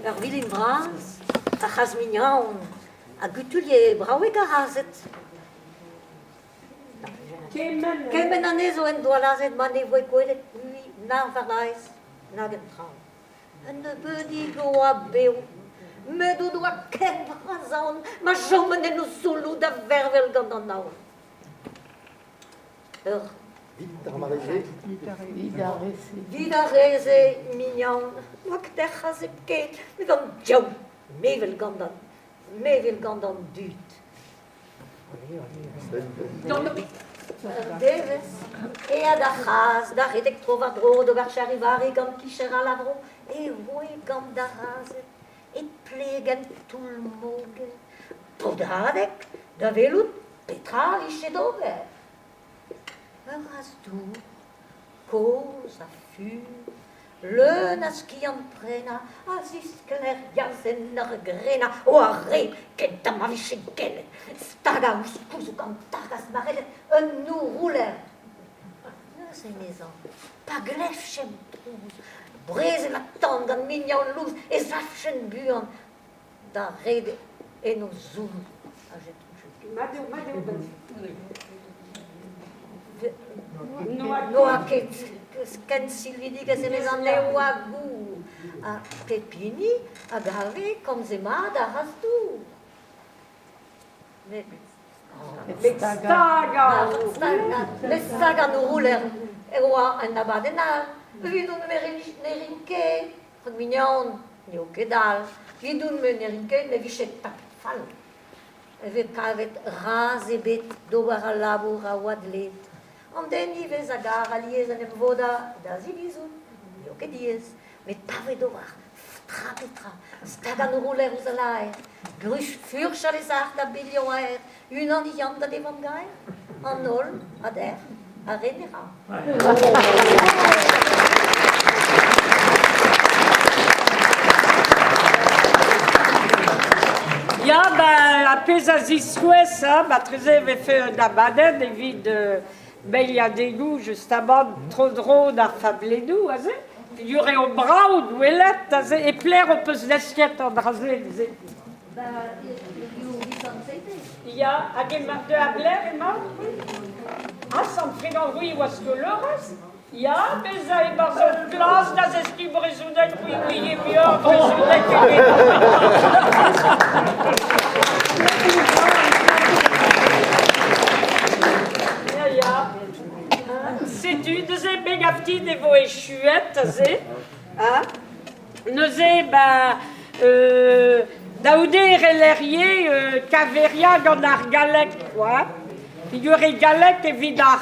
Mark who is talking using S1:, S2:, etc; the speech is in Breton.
S1: Ur vilin vras, ar c'hazh mignon a gutuilhe bravik ar razhed.
S2: Kement
S1: Kement anezho en doa lazhet ma ne voe gwelet mui na war-laez nag en traoñ. Un nebeudig oa bev, met o doa ken bras aon ma choment en o zoulloù da vervel gant an aon. Ur
S3: Vit ar mare-se.
S1: Vit ar re-se, mignon, n'oa ket er c'hazh hepken, met an diaoul, mevel gant an, mevel gant an dud. Un devezh, aet ar c'hazh da redek tro-war-dro d'ober charivari gant kicher all a vro, e voe gant ar razhed e pleg en toull-moger, bodadeg da welout petra a vije d'ober. Ur razh-dour, kozh ha fur, leun a skiant-prenañ, a zisklêrias en ur grenañ o ar re kentañ ma vije gellet stagañ ouzh gouzoug an targazh marellet un nourouler. Neuze, emezañ, pa glevjemp trouz, brezel ha tan gant mignon lous ez afjent buan da redek en o zoull.
S2: Mat eo, mat eo.
S1: N'oa ket ken silvidigezh emezañ ne oa gour ha pep hini a gave komze mat ar c'hazh-dour. Met
S2: Met stagañ
S1: Met stagañ an rouler e oa un abadenn all. Evidon me ne rin ket, rak mignon n'eo ket dall. Evidon-me ne rin ket, me vije tapet fall. E vez kavet razh ebet d'ober al labour a oa dleet. An den ivez a gar alies en em vodañ da zivizout, n'eo ket diaes, met pa vez d'ober tra pe tra, stagañ an rouler ouzh al laer, furchal e sac'h da bilhoù aer, unaniñ Yann da vamm-gaer, an holl a dec'h, ar re ne ra.
S2: Ya, ba, ar pezh a ziskouez, hein, marteze e vefe un abadenn evit beilhadegoù justamant tro-dro d'ar fablennoù aze. Peogwir eo brav gwelet aze e pelec'h ho peus desket an dra-se neuze?
S1: Ba,
S2: Ya, hag emañ deuet a-blec'h emañ? Ah, Sant-Fregant-Rouilh e oa skolaerez? Ya, bezañ e-barzh ur klas da zeskiñ brezhoneg, oui, oui, e muioc'h brezhoneg eget... Ya, ya. Setu, neuze me gav din e vo echuet aze. Hein? Neuze, ben, da houde e relec'hie keñveriañ gant ar galleg, quoi. Peogwir e galleg evit ar